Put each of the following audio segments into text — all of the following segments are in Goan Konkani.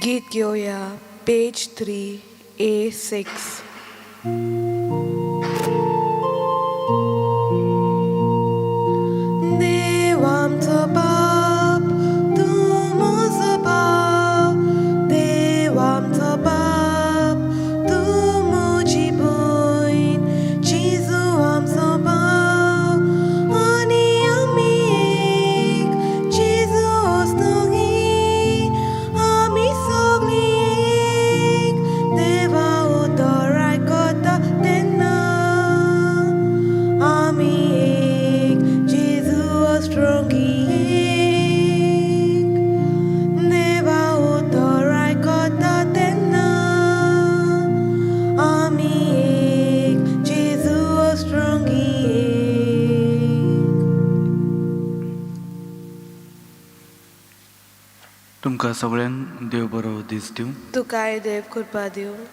गीत घेवया पेज 3 A6. देव आमचो बाप, तूं म्हजो भाव, देव आमचो बाप, तूं म्हजी भयण, जेजू आमचो भाव आनी आमी एक, जेजू ओस्तोगी आमी सगळीं एक, देवा उतर आयकता तेन्ना आमी एक, जेजू ओस्ट्रोंगी एक, देवा उतर आयकता तेन्ना आमी एक, जेजू ओस्ट्रोंगी एक. तुमकां सगळ्यांक देव बरो दीस दिवं. तुकाय देव कृपा दिवं.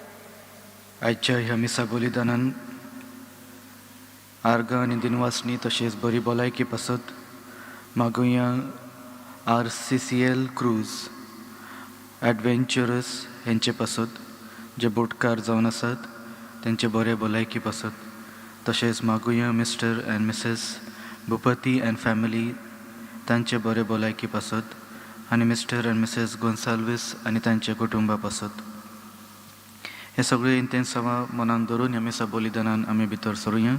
आयच्या ह्या मिसा बलिदानान आर्गां आनी दिनवासनी तशेंच बरी भलायकी पासत मागुया RCCL cruise adventurous हेंचे पासत, जे बोटकार जावन आसात तेंचे बरे भलायकी पासत. तशेंच मागुया Mr and Mrs Bhupathi and family तांचे बरे भलायकी पासत आनी मिस्टर अँड मिसेस गोन्साल्वीस आनी तांच्या कुटुंबा पासत. हे सगळे इंतेन्सांवां मनान धरून ह्या मिसा बलिदानान आमी भितर सरुया.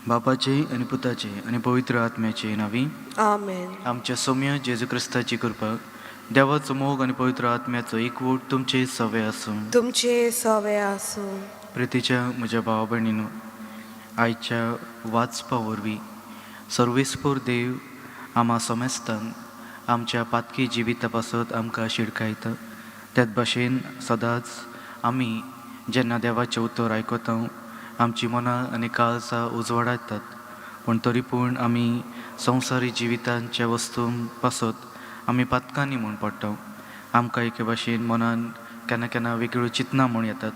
बापाचे आनी पुताचे आनी पवित्र आत्म्याचे नांवी. आमेन. आमच्या सोम्या जेजू क्रिस्ताची कृपा, देवाचो मोग आनी पवित्र आत्म्याचो एकवट तुमचे सवे आसूं. तुमचे सवे आसूं. प्रितीच्या म्हज्या भावा भयणीनो, आयच्या वाचपा वरवीं सर्वेस्पोर देव आमा समेस्तांक आमच्या पातकी जिविता पासत आमकां शिडकायता. त्याच भाशेन सदांच आमी जेन्ना देवाचें उतर आयकता आमची मनां आनी काळजां उजवाडायतात, पूण तरी पूण आमी संवसारी जिवितांच्या वस्तूं पासत आमी पातकांनी म्हूण पडटा. आमकां एके भाशेन मनान केन्ना केन्ना वेगळ्यो चिंतनां म्हूण येतात,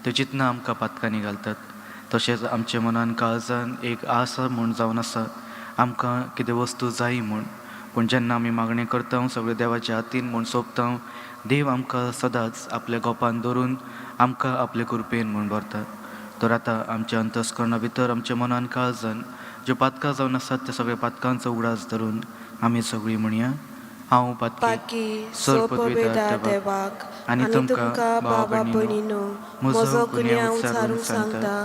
त्यो चिंतनां आमकां पातकांनी घालतात. तशेंच आमच्या मनान काळजान एक आसा म्हूण जावन आसा आमकां कितें वस्तू जाय म्हूण, पूण जेन्ना आमी मागणें करता सगळें देवाच्या हातीन म्हूण सोंपता, देव आमकां सदांच आपल्या गोपान धरून आमकां आपले कृपेन म्हूण भरता. तर आतां आमच्या अंतस्करणा भितर आमच्या मनान काळजान ज्यो पातकां जावन आसात त्या सगळ्या पातकांचो उगडास धरून आमी सगळीं म्हणया, हांव पातकी सोपवेदार देवाक आनी तुमकां बाबा भयणीनो म्हजो गुन्यांव उचारून सांगता,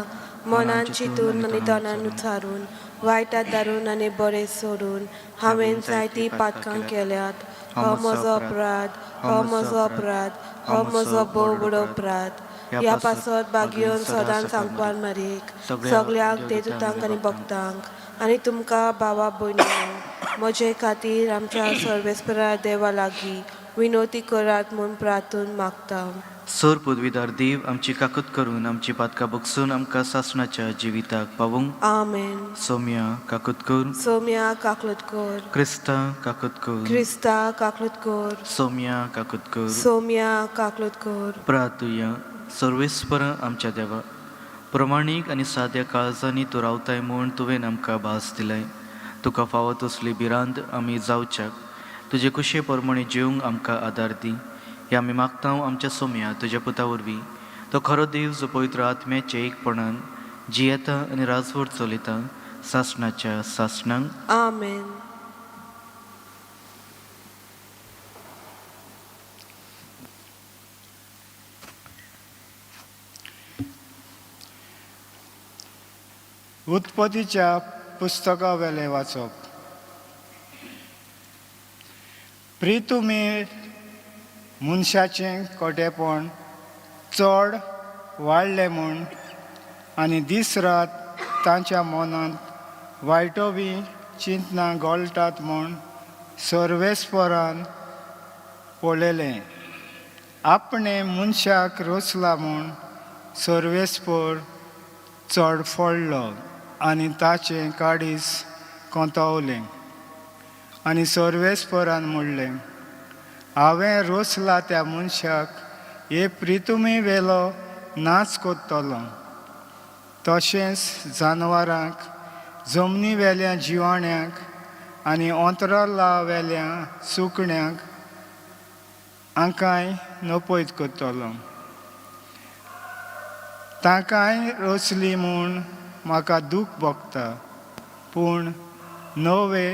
मनान चिंतून आनी तणान उचारून, वायटात धारून आनी बरें सोडून हांवें जायतीं पातकां केल्यात. हो म्हजो अपराध, हो म्हजो अपराध, हो म्हजो भोव व्हड अपराध. ह्या पासत बागयोन सदांच सांगपान मारीक, सगळ्यांक देदूतांक आनी भक्तांक आनी तुमकां बाबा भयणीनो म्हजे खातीर आमच्या सर्वेस्परा देवा लागीं विनवती करात म्हूण प्रार्थून मागता. सर पदवीदार देव आमची काकूत करून आमची पातकां बगसून आमकां सासणाच्या जिविताक पावूंक. आमेन. सोम्या काकूत कर. सोम्या काकलत कर. क्रिस्ता काकूत कर. क्रिस्ता काकलत कर. सोम्या काकूत कर. सोम्या काकलत कर. प्रार्थुया. सर्वेस्पर आमच्या देवा, प्रमाणीक आनी साद्या काळजांनी तूं रावताय म्हूण तुवें आमकां भास दिलाय. तुका फावो तसली भिरांत आमी जावच्याक तुजे कुशे प्रमाणे जिवंक आमकां आदार दी. हे आमी मागता आमच्या सोम्या तुज्या पुता वरवीं, तो खरो देव जो पवित्र आत्म्याच्या एकपणान जियेता आनी राजवट चलयता सासणाच्या सासणांक. आमेन. उत्पत्तीच्या पुस्तका वेलें वाचप. प्रितुमी मनशाचें कोटेपण चड वाडलें म्हूण आनी दीस रात तांच्या मनांत वायटो बी चिंतनां घोळटात म्हूण सर्वेस्परान पळयलें. आपणें मनशाक रचला म्हूण सर्वेस्पर चड फोडलो आनी ताचें काडीस कोंतावलें. आनी सर्वेस्परान म्हणलें, हांवें रचला त्या मनशाक हे प्रितुमी वेलो नाच कोत्तलो, तशेंच जानवरांक, जमनी वेल्या जिवाण्यांक आनी अंतराला वेल्या सुकण्यांक हांकांय नपयत करतलो. तांकांय रचली म्हूण म्हाका दूख भोगता, पूण नवे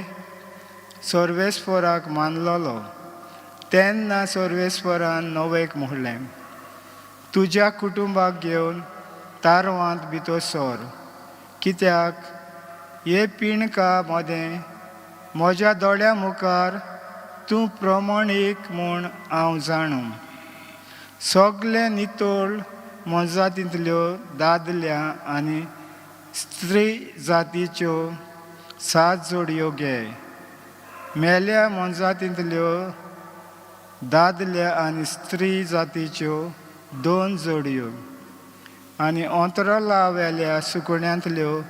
सर्वेस्पराक मानलोलो. तेन्ना सर्वेस्परान नवेक म्हणलें, तुज्या कुटुंबाक घेवन तारवांत भितर सर, कित्याक हे पिणका मदें म्हज्या दोळ्या मुखार तूं प्रमाणीक म्हूण हांव जाणू. सगळे नितळ मोनजातींतल्यो दादल्या आनी स्त्री जातीच्यो 7 जोडयो घे. मेल्या मोनजातींतल्यो दादल्या आनी स्त्री जातीच्यो 2 जोडयो आनी अंतराला वेल्या सुकण्यांतल्यो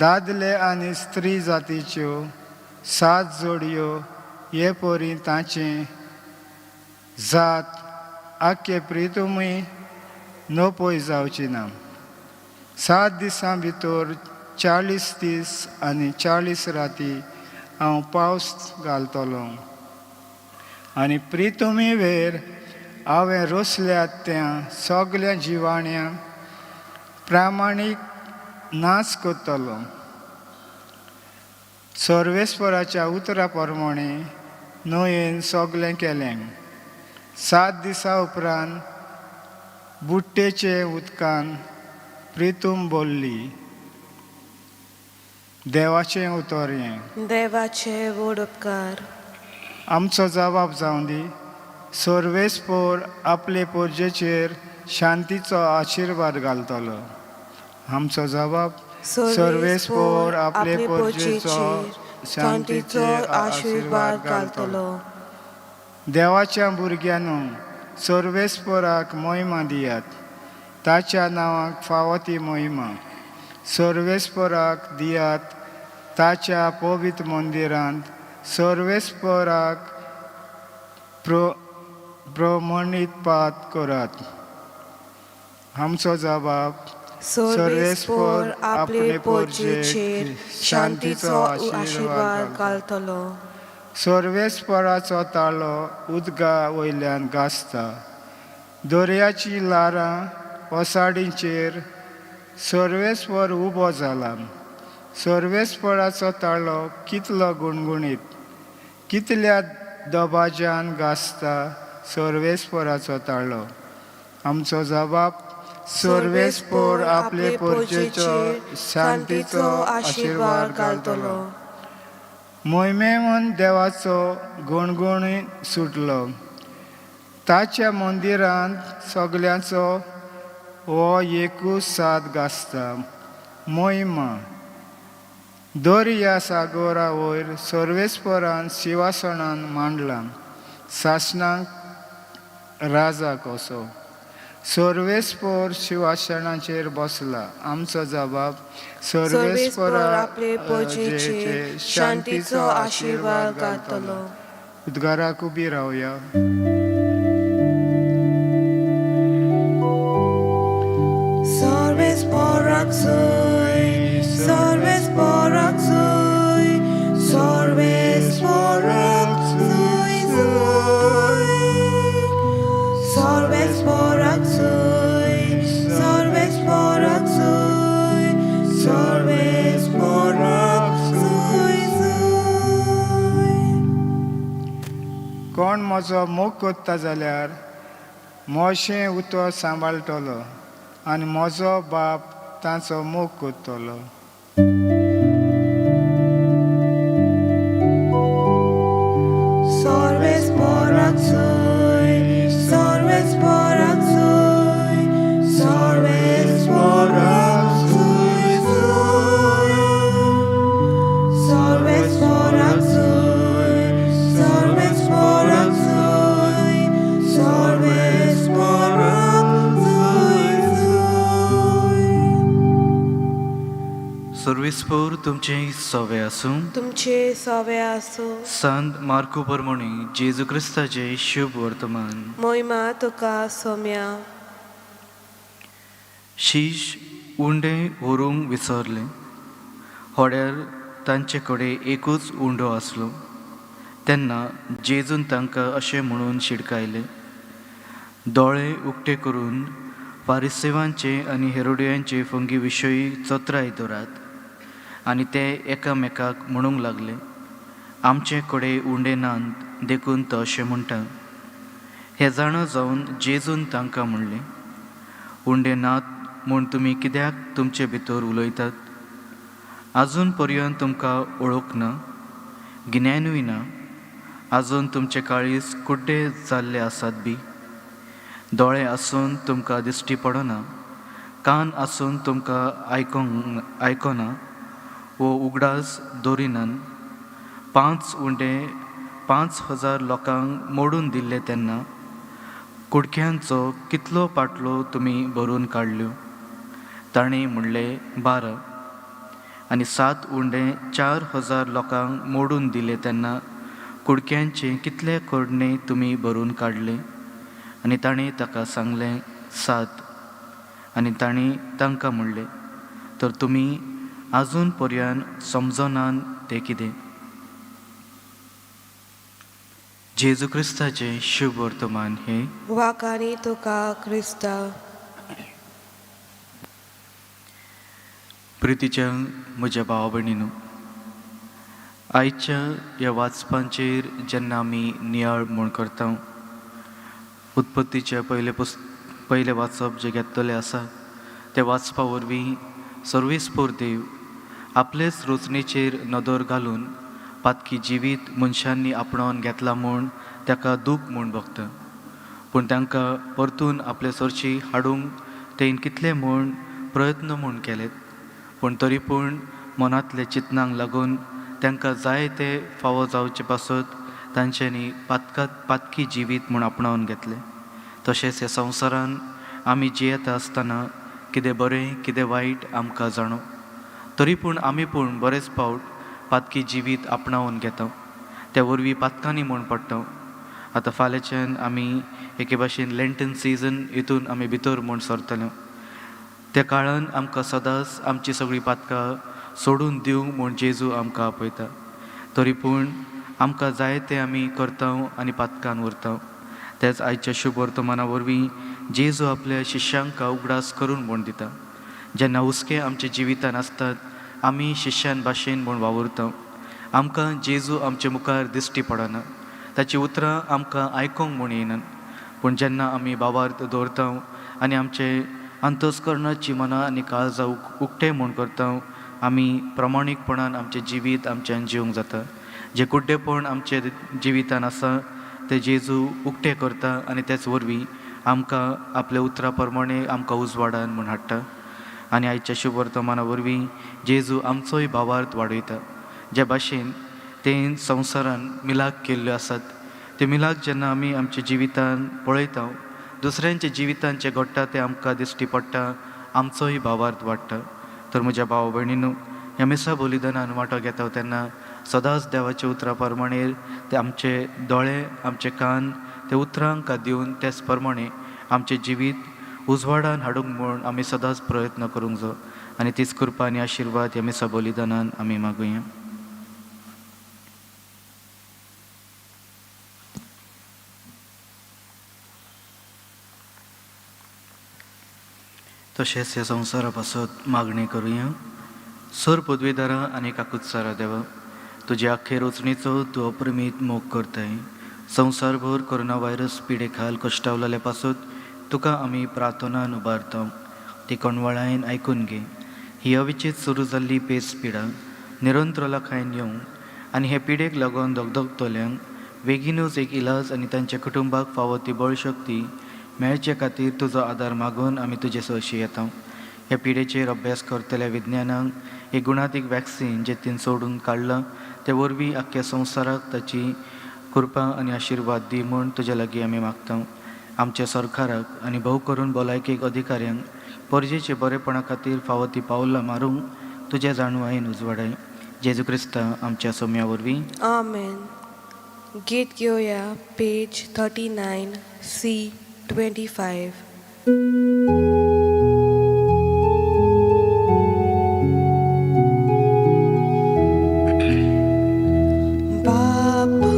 दादले आनी स्त्री जातीच्यो 7 जोडयो. हे परी तांचें जात आख्खे प्रितूमय नपय जावची ना. 7 दिसां भितर 40 दीस आनी 40 राती हांव पावस घालतलो आनी प्रितुमी वेर हांवें रोसल्यात त्या सगल्या जिवाण्यांक प्रामाणीक नाच करतलो. सर्वेस्पराच्या उतरा प्रमाणे न्हंयेन सगलें केलें. 7 दिसां उपरांत बुट्टेचे उदकान प्रितूम बोल्ली. देवाचें उतर हें. देवाचे व्हड उपकार. आमचो जबाब जावं दी. सर्वेस्पोर आपले पोरजेचेर शांतीचो आशिर्वाद घालतलो. आमचो जबाब, सर्वेस्पोर आपले पोरजेचो शांतीचो शांतीचो आशिर्वाद घालतलो. देवाच्या भुरग्यांनो, सर्वेस्पोराक मोहिमा दियात, ताच्या नांवाक फावो ती मोहिमा सर्वेस्पोराक दियात. ताच्या पवित्र मंदिरांत सर्वेस्पोराक प्रमाणीतपात करात. आमचो जबाब, सर्वेस्पोर आपले पोरजेचेर शांतीचो आशिर्वाद घालतलो. सर्वेस्पराचो ताळो उदका वयल्यान गाजता, दर्याची ल्हारां ओसाडींचेर सर्वेस्पर उबो जाला. सर्वेस्पराचो ताळो कितलो गुणगुणीत, कितल्या दबाज्यान गाजता सर्वेस्पराचो ताळो. आमचो जबाब, सर्वेस्पोर आपले पोरजेचो शांतीचो आशिर्वाद घालतलो. मोहिमेवन देवाचो गुणगुणी सुटलो. ताच्या मंदिरांत सगल्यांचो हो एकूच साद गाजता. मोहिमा. दर्या सागोरा वयर सर्वेस्परान शिवासणान मांडलां, सासणाक राजा कसो सर्वेस्पोर शिवासणाचेर बसला. आमचो जबाब, सर्वेस्पोर आपले पोरजेचेर शांतीचो आशिर्वाद घालतलो. उद्गाराक उबी रावया. सर्वेस्पोराक सोय, सर्वेस्पोराक सोय, सर्वेस्पोराक सोय सोय. सर्वेस्पोराक सोय, सर्वेस्पोराक सोय, सर्वेस्पोराक सोय सोय. कोण म्हजो मोग करता जाल्यार मोशें उतर सांबाळटलो आनी म्हजो बाप तांचो मोग करतलो. सर्वेस्पोराक सोय, सर्वेस्पोराक सोय, सर्वेस्पोराक सोय सोय. सर्वेस्पोराक सोय, सर्वेस्पोराक सोय, सर्वेस्पोराक सोय सोय. सर्वेस्पोर तुमचें सवे आसूं. तुमचे सवे आसूं. संत मार्को परमणी जेजू क्रिस्ताचें शुभ वर्तमान. मोहिमा तुका सोम्या. शीश उंडे व्हरूंक विसरले. होड्यार तांचे कडेन एकूच उंडो आसलो. तेन्ना जेजून तांकां अशें म्हणून शिडकायलें, दोळे उक्ते करून फारिसेवांचे आनी हेरोडियांचे फंगी विशयी चत्राय दवरात. आनी ते एकामेकाक म्हणूंक लागले, आमचे कडेन उंडे नात देखून तो अशें म्हणटा. हें जाणा जावन जेजून तांकां म्हणलें, उंडे नात म्हूण तुमी कित्याक तुमचे भितर उलयतात? आजून पर्यंत तुमकां ओळख ना, गिन्यानूय ना, आजून तुमचे काळीज कुड्डे जाल्ले आसात बी? दोळे आसून तुमकां दिश्टी पडना, कान आसून तुमकां आयकोंक आयकना वो उगडास दवरिनात? 5 उंडे 5000 लोकांक मोडून दिल्ले तेन्ना कुडक्यांचो कितलो पाटलो तुमी भरून काडल्यो? तांणी म्हणलें, 12. आनी 7 उंडे 4000 लोकांक मोडून दिले तेन्ना कुडक्यांचे कितले कोडणे तुमी भरून काडले? आनी तांणी ताका सांगलें, 7. आनी तांणी तांकां म्हणलें, तर तुमी आजून पर्यंत समजनात तें कितें? जेजू क्रिस्ताचें शुभ वर्तमान हें. वाकानी तुका क्रिस्ता. प्रितीच्या म्हज्या भावा भयणीनू, आयच्या ह्या वाचपांचेर जेन्ना आमी नियाळ म्हूण करता, उत्पत्तीचें पयलें वाचप जें घेतलेलें आसा तें वाचपा वरवीं सर्वेस्पोर देव आपलेच रचणेचेर नदर घालून पातकी जिवीत मनशांनी आपणावन घेतला म्हूण ताका दूख म्हूण भोगता, पूण तांकां परतून आपले सरशी हाडूंक तें कितले म्हूण प्रयत्न म्हूण केले, पूण तरी पूण मनांतले चिंतनांक लागून तांकां जाय ते फावो जावचे पासत तांच्यांनी पातकी जिवीत म्हूण आपणावन घेतलें. तशेंच ह्या संवसारान आमी जियेता आसतना कितें बरें कितें वायट आमकां जाणो, तरी पूण आमी पूण बरेच फावट पातकी जिवीत आपणावन घेता, त्या वरवीं पातकांनी म्हूण पडटा. आतां फाल्यांच्यान आमी एके भाशेन लेंटन सिजन हितून आमी भितर म्हूण सरतले. त्या काळान आमकां सदांच आमची सगळीं पातकां सोडून दिवंक म्हूण जेजू आमकां आपयता, तरी पूण आमकां जाय तें आमी करता आनी पातकान उरता. तेच आयच्या शुभ वर्तमाना वरवीं जेजू आपल्या शिश्यांक उगडास करून म्हूण दिता. जेन्ना हुस्के आमच्या जिवितान आसतात आमी शिश्यान भाशेन म्हूण वावुरता, आमकां जेजू आमचे मुखार दिश्टी पडना, ताची उतरां आमकां आयकोंक म्हूण येनात, पूण जेन्ना आमी भावार्थ दवरता आनी आमचे अंतस्करणाची मनां आनी काळजां उक्ते म्हूण करता, आमी प्रमाणीकपणान आमचें जिवीत आमच्यान जिवंक जाता. जें कुड्डेपण आमचे जिवितान आसा तें जेजू उक्तें करता आनी तेच वरवीं आमकां आपल्या उतरां प्रमाणे आमकां उजवाडान म्हूण हाडटा. आनी आयच्या शुभ वर्तमाना वरवीं जेजू आमचोय भावार्थ वाडयता. जे भाशेन ते संवसारान मिलाग केल्ल्यो आसात ते मिलाग जेन्ना आमी आमच्या जिवितान पळयता, दुसऱ्यांच्या जिवितान जें घडटा तें आमकां दिश्टी पडटा, आमचोय भावार्थ वाडटा. तर म्हज्या भाव भयणीनू, ह्या मिसा बलिदानान वांटो घेता तेन्ना सदांच देवाच्या उतरां प्रमाणे ते आमचे दोळे आमचे कान ते उतरांक दिवन तेच प्रमाणे आमचें जिवीत उजवाडान हाडूंक म्हूण आमी सदांच प्रयत्न करूंक जाय. आनी तीच कृपा आनी आशिर्वाद ह्या मिसा बलिदानान आमी मागुया. तशेंच ह्या संवसारा पासत मागणी करुया. सर पदवीदारा आनी काकुत्सारा देवा, तुजे आख्खे रचणेचो तूं अप्रमीत मोग करताय. संवसारभर कोरोना व्हायरस पिडे खाल कश्टावलेल्या पासत तुका आमी प्रार्थनान उबारता, ती कोणवळायन आयकून घे. ही अविचीत सुरू जाल्ली पेज पिडा निरंतर लाखायन येवंक आनी हे पिडेक लागून धगधगतल्यांक बेगीनूच एक इलाज आनी तांच्या कुटुंबाक फावो ती बळशक्ती मेळचे खातीर तुजो आदार मागून आमी तुजे सरशी येता. ह्या पिडेचेर अभ्यास करतल्या विज्ञानांक एक गुणातीक वॅक्सीन जें तीन सोडून काडलां ते वरवीं आख्ख्या संवसाराक ताची कृपा आनी आशिर्वाद दी म्हूण तुजे लागीं आमी मागता. आमच्या सरकाराक आनी भोव करून भलायकेक अधिकाऱ्यांक परजेचे बरेपणा खातीर फावो ती पावलां मारूंक तुज्या जाणवायेन उजवाडाय. जेजू क्रिस्ता आमच्या सोम्या वरवीं. आमेन. गीत घेवया पेज 39 C 25. बाबा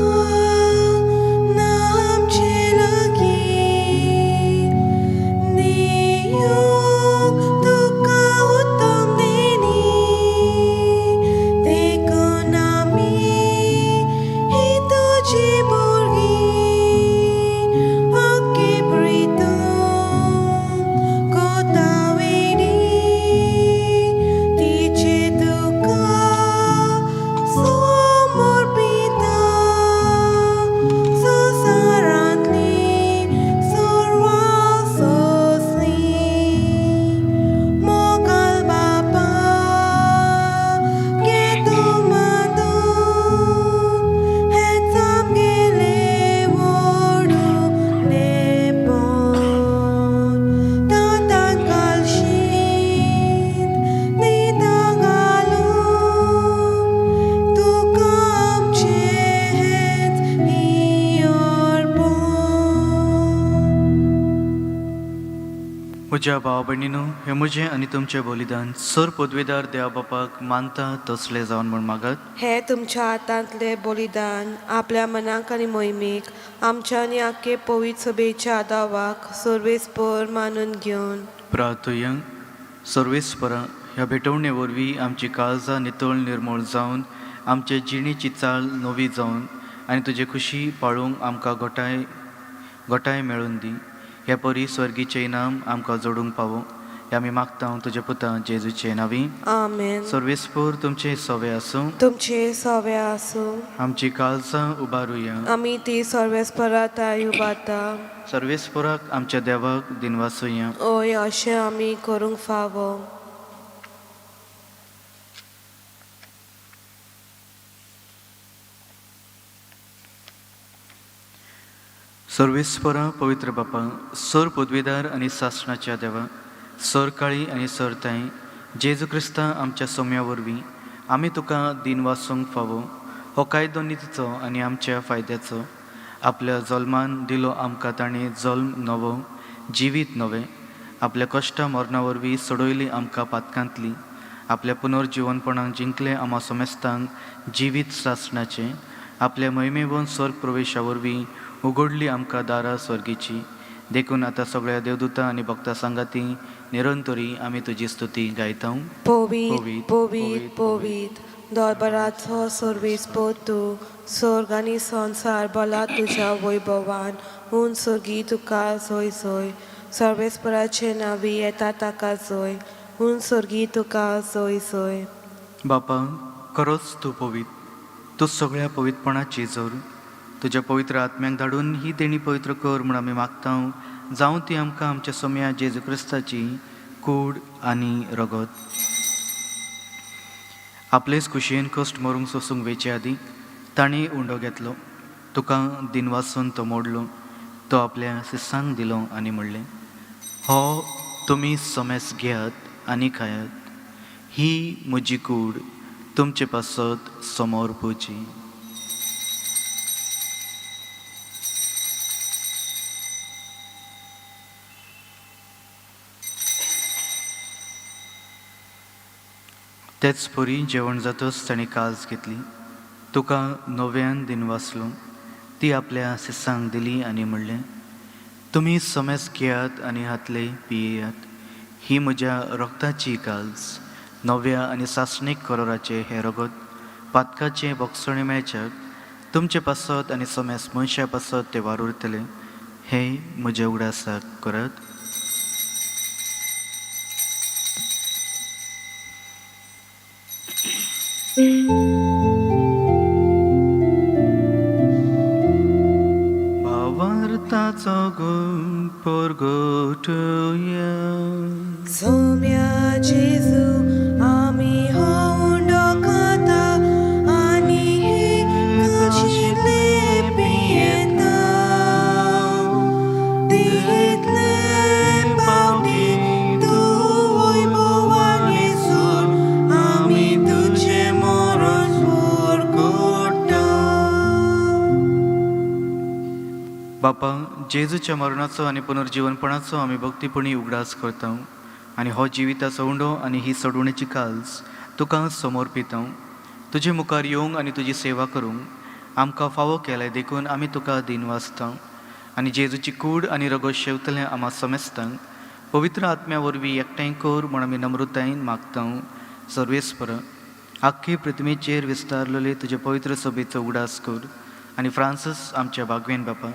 म्हज्या भाव भयणीनू, हें म्हजें आनी तुमचें बलिदान सर पदवेदार देवा बापाक मानता तसलें जावन म्हूण मागात. हे तुमच्या हातांतले बलिदान आपल्या मनाक आनी मोहिमेक आमच्या आनी आख्खे पवित्र सभेच्या दावाक सर्वेस्पर मानून घेवन. प्रार्थुया. सर्वेस्परा, ह्या भेटवणे वरवीं आमची काळजां नितळ निर्मूळ जावन आमचे जिणेची चाल नवी जावन आनी तुजे खुशी पाळूंक आमकां घटाय घटाय मेळून दी. हे परी स्वर्गीचें इनाम आमकां जोडूंक पावो हे आमी मागता तुज्या पुता जेजूचे नांवी. आमेन. सर्वेस्पर तुमचें सवे आसूं. तुमचे सवे आसूं. आमची काळजां उबारुया. आमी ती सर्वेस्परा ताय उबारता. सर्वेस्पराक आमच्या देवाक दिनवासुया. ओय, अशें आमी करूंक फावो. सर्वेस्परा, पवित्र बापा, सर पदवेदार आनी सासणाच्या देवा, सर काळी आनी सर ताई जेजू क्रिस्ता आमच्या सोम्या वरवीं आमी तुका दिनवासूंक फावो. हो कायदो नितीचो आनी आमच्या फायद्याचो. आपल्या जल्मान दिलो आमकां ताणें जल्म नवो, जिवीत नवें. आपल्या कश्टा मरणा वरवीं सोडयली आमकां पातकांतली. आपल्या पुनर्जिवनपणाक जिंकलें आमा समेस्तांक जिवीत सासणाचें. आपल्या मोहिमेवन स्वर्ग प्रवेशा वरवीं उगडली आमकां दारां स्वर्गीची. देखून आतां सगळ्या देवदूतां आनी भक्तां सांगाती निरंतरी आमी तुजी स्तुती गायता. पवीत पवीत पवीत दरबाराचो सर्वेस्पर तूं, स्वर्ग आनी संवसार भला तुज्या वैभवान. हून स्वर्गी तुका जोय जोय. सर्वेस्पराचे नांवी येता ताका जोय. हून स्वर्गी तुका जोय जोय. बापा, खरोच तूं पवीत, तूं सगळ्या पवित्रपणाची जोर. तुज्या पवित्र आत्म्याक धाडून ही देणी पवित्र कर म्हूण आमी मागता, जावं ती आमकां आमच्या सोम्या जेजू क्रिस्ताची कूड आनी रगत. आपलेच खुशयेन कश्ट मरूंक सोसूंक वेचे आदीं ताणें उंडो घेतलो, तुका दिनवासून तो मोडलो, तो आपल्या शिसांक दिलो आनी म्हणलें, हो तुमी समेस घेयात आनी खायात, ही म्हजी कूड तुमचे पासत समोर पोवची. तेच परी जेवण जातच ताणें काज घेतली, तुका नव्यान दिनवासलो, ती आपल्या शिसांक दिली आनी म्हणलें, तुमी समेस घेयात आनी हातले पियेयात, ही म्हज्या रक्ताची काज, नव्या आनी सासणीक करोराचें हें रगत पातकाचें बोगसणें मेळच्याक तुमचे पासत आनी समेस मनशा पासत तें वारुरतलें. हें म्हज्या उगडासाक करात. भावार्थाचो गुण परगटया. सोम्या जेजू, आमी हो उंडो खाता आनी हे काशिले पियेता. तितले पावटी तूं वैभवान सोड आमी तुजें मरण परगटा. बापा, जेजूच्या मरणाचो आनी पुनर्जीवनपणाचो आमी भक्तीपणी उगडास करता आनी हो जिविताचो उंडो आनी ही सोडवणेची काल्स तुका समर्पिता. तुजे मुखार येवंक आनी तुजी सेवा करूंक आमकां फावो केलें देखून आमी तुका दिनवासता आनी जेजूची कूड आनी रगत शेवतलें आमा समेस्तांक पवित्र आत्म्या वरवीं एकठांय कर म्हूण आमी नम्रतायेन मागता. सर्वेस्पर, आख्खी पृथ्वीचेर विस्तारलेले तुजे पवित्र सभेचो उगडास कर आनी फ्रांसीस आमच्या बागवेन बापा,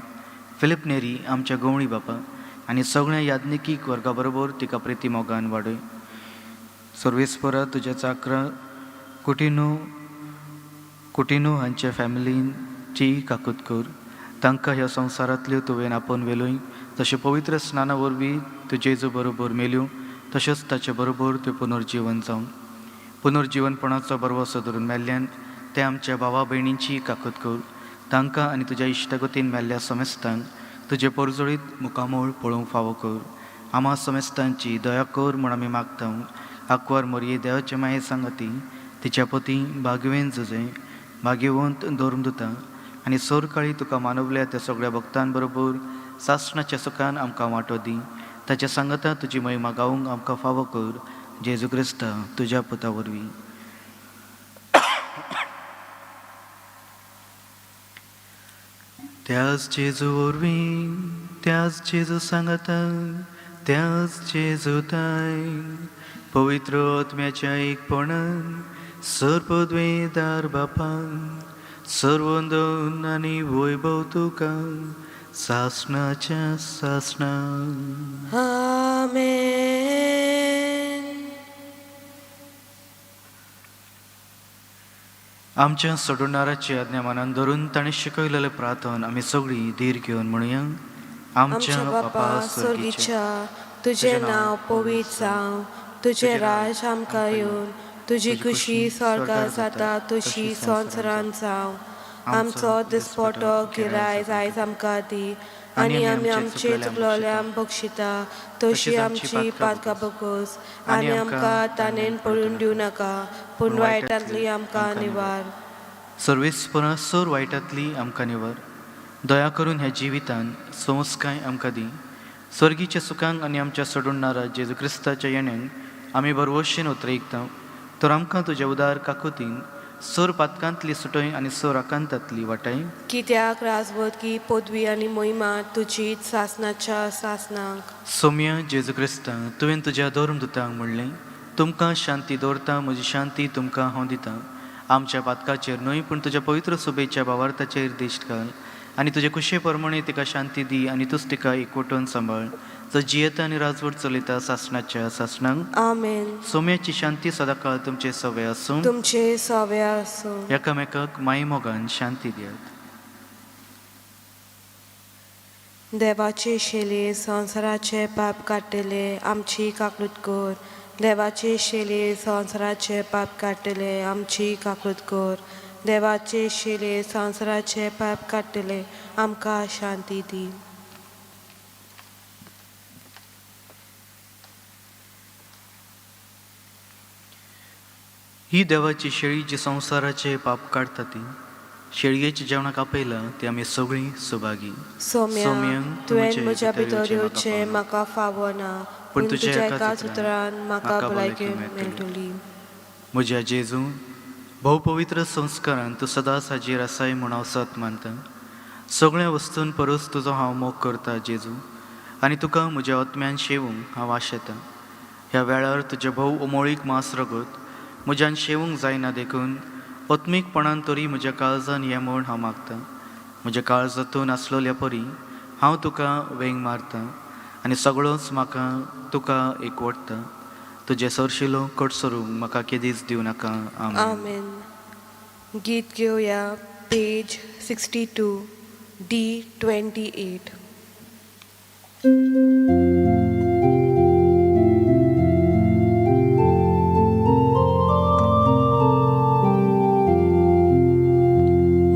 फिलीप नेरी आमच्या गवळी बापा आनी सगळ्या याज्ञिकीक वर्गा बरोबर तिका प्रिती मोगान वाडय. सर्वेस्परा, तुज्या चाकरा कुटिनो कुटिनो हांच्या फॅमिलीची काकूत कर. तांकां ह्या संवसारांतल्यो तुवें आपोवन व्हेलोय, तशें पवित्र स्नाना वरवीं तूं जेजू बरोबर मेल्यो, तशेंच ताचे बरोबर त्यो पुनर्जिवन जावं. पुनर्जिवनपणाचो बरवसो धरून मेल्ल्यान ते आमच्या भावा भयणींची काकूत कर. तांकां आनी तुज्या इश्टागतीन मेल्ल्या समेस्तांक तुजें परजळीत मुखामळ पळोवंक फावो कर. आमा समेस्तांची दया कर म्हूण आमी मागता. आंकवार मोरये देवाचे माये सांगाती, तिच्या पती भाग्यवेन जुजे, भाग्यवंत धर्मदुता आनी सोरकाळी तुका मानवल्या त्या सगळ्या भक्तांबरोबर सासणाच्या सुखान आमकां वांटो दी. ताच्या सांगता तुजी महिमा गावूंक आमकां फावो कर जेजू क्रिस्ता तुज्या पुता वरवीं. त्याच जेजू वरवीं, त्याच जेजू सांगता, त्याच जेजूताय पवित्र आत्म्याच्या एकपणान सर्पद्वेदार बापान सर्वंदन आनी वैभव तुका सासणाच्या सासणा. आमेन. आमच्या सोडणाराची आज्ञा मनान धरून ताणें शिकयलेलें प्रार्थन आमी सगळीं धीर घेवन म्हणुया. आमच्या बापा स्वर्गीच्या, तुजें नांव पवित्र जावं, तुजें राज आमकां येवन, तुजी खुशी स्वर्गार जाता तशी संवसारांत जावं. आमचो दिसपटो गिरायज आयज आमकां दी, आनी आमी आमचे चुकलोल्यांक बक्षिता तशी आमची पातकां बगोस, आनी आमकां ताणें पडून दिवं नाका, पूण वायटांतली आमकां निवार. सर्वेस्परा सोर वायटांतली आमकां निवर. दया करून ह्या जिवितान संस्काय आमकां दी. स्वर्गीच्या सुखांक आनी आमच्या सोडणारा जेजू क्रिस्ताच्या येण्यान आमी भरवशेन उतरयता, तर आमकां तुज्या उदार काकुतीन सोर पातकांतली सुटय आनी सोर आकांतांतली वाटाय. कित्याक राजवतकी पदवी आनी मोहिमा तुजी सासनाच्या सासनाक. सोम्या जेजू क्रिस्ता, तुवें तुज्या धर्मदुतांक म्हणलें, तुमकां शांती दवरता, म्हजी शांती तुमकां हांव दितां. आमच्या पातकाचेर न्हय पूण तुज्या पवित्र सुबेच्या भावार्थाचेर दिश्ट घाल आनी तुजे कुशे प्रमाणे तिका शांती दी आनी तूच तिका एकवटून सांबाळ, जो जियेता आनी राजवट चलयता सासणाच्या सासणाक. आमेन. सोम्याची शांती सदांकाळ तुमचे सवे आसूं. तुमचे सवे आसूं. एकामेकाक मायमोगान शांती दियात. देवाचे शेले संवसाराचे पाप काडटले, आमची काकूत कर. देवाचे शेले संवसाराचे पाप काडटले, आमची काकूत कर. देवाचे शेले संवसाराचे पाप काडटले, आमकां शांती दी. ही देवाची शेळी जी संवसाराचे पाप काडटा ती शेळयेच्या जेवणाक आपयला ती आमी सगळीं सुभागी. सोम्या, तुवें म्हज्या भितर येवचें म्हाका फावना, पूण तुज्या एकाच उतरान म्हाका भलायकी मेळटली. म्हज्या जेजू, भोवपवित्र संस्कारान तूं सदांच हाजीर आसाय म्हूण हांव सत मानता. सगळ्या वस्तून परस तुजो हांव मोग करता जेजू, आनी तुका म्हज्या आत्म्यान शेवूंक हांव आशेतां. ह्या वेळार तुजें भोव उमळीक मांस रगत म्हज्यान शेवूंक जायना, देखून आत्मीकपणान तरी म्हज्या काळजान हें म्हूण हांव मागतां. म्हज्या काळजांतून आसलोल्या परी हांव तुका वेंग मारतां आनी सगळोच म्हाका तुका एकवटता. तुजें सरशिलो कडसरूंक म्हाका केदीच दिवं नाका. आमेन. आमेन. गीत घेवया पेज 62 D 28.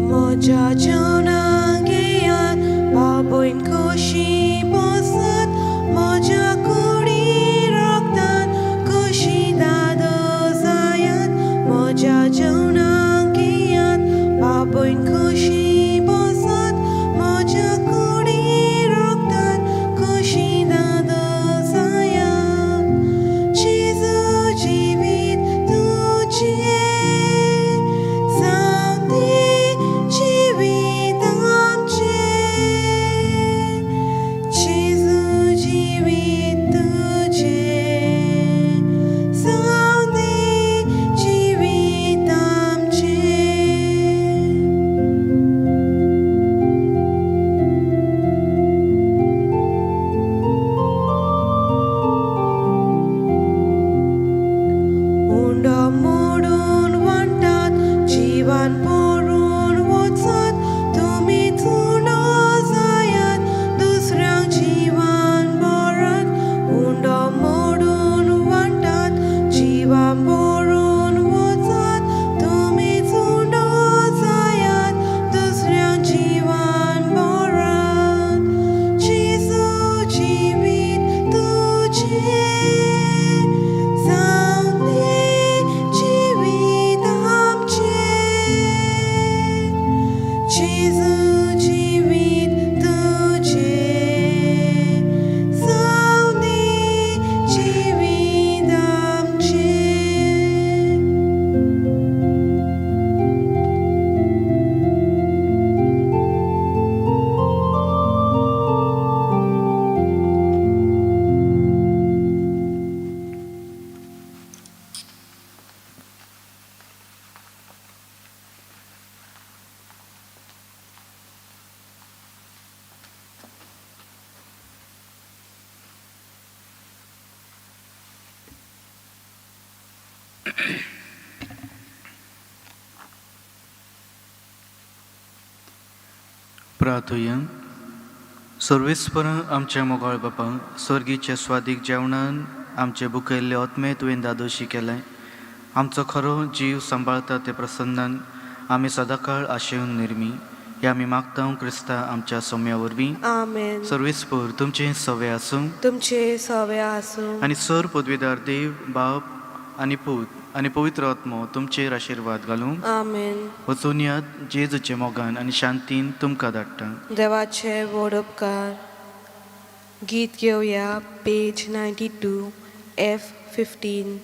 म्हज्या जेवणाक बाबयन खोशी बसत, म्हज्या कुडी रक्तान खोशी दादो जायात. म्हज्या जेवणाक बाबयन खोशी बसत, म्हज्या कुडी रक्तान खोशी प्रार्थुया. सर्वेस्पर आमच्या मोगाळ बापा, सर्गीच्या स्वादीक जेवणान आमचे बुकयल्ले आत्मे तुवें दादोशी केलें. आमचो खरो जीव सांबाळता ते प्रसन्नान आमी सदांकाळ आशेवन निर्मी हे आमी मागता क्रिस्ता आमच्या सोम्या वरवीं. आमेन. सर्वेस्पर तुमचें सवे आसूं. तुमचे सवे आसूं. आनी सर पदवीदार देव बाप आनी पूत आनी पवित्र आत्मो तुमचेर आशिर्वाद घालूं. आमेन. वचून यात जेजूचे मोगान आनी शांतीन तुमकां धाडटा. देवाचे व्हड उपकार. गीत घेवया, पेज 92, F 15.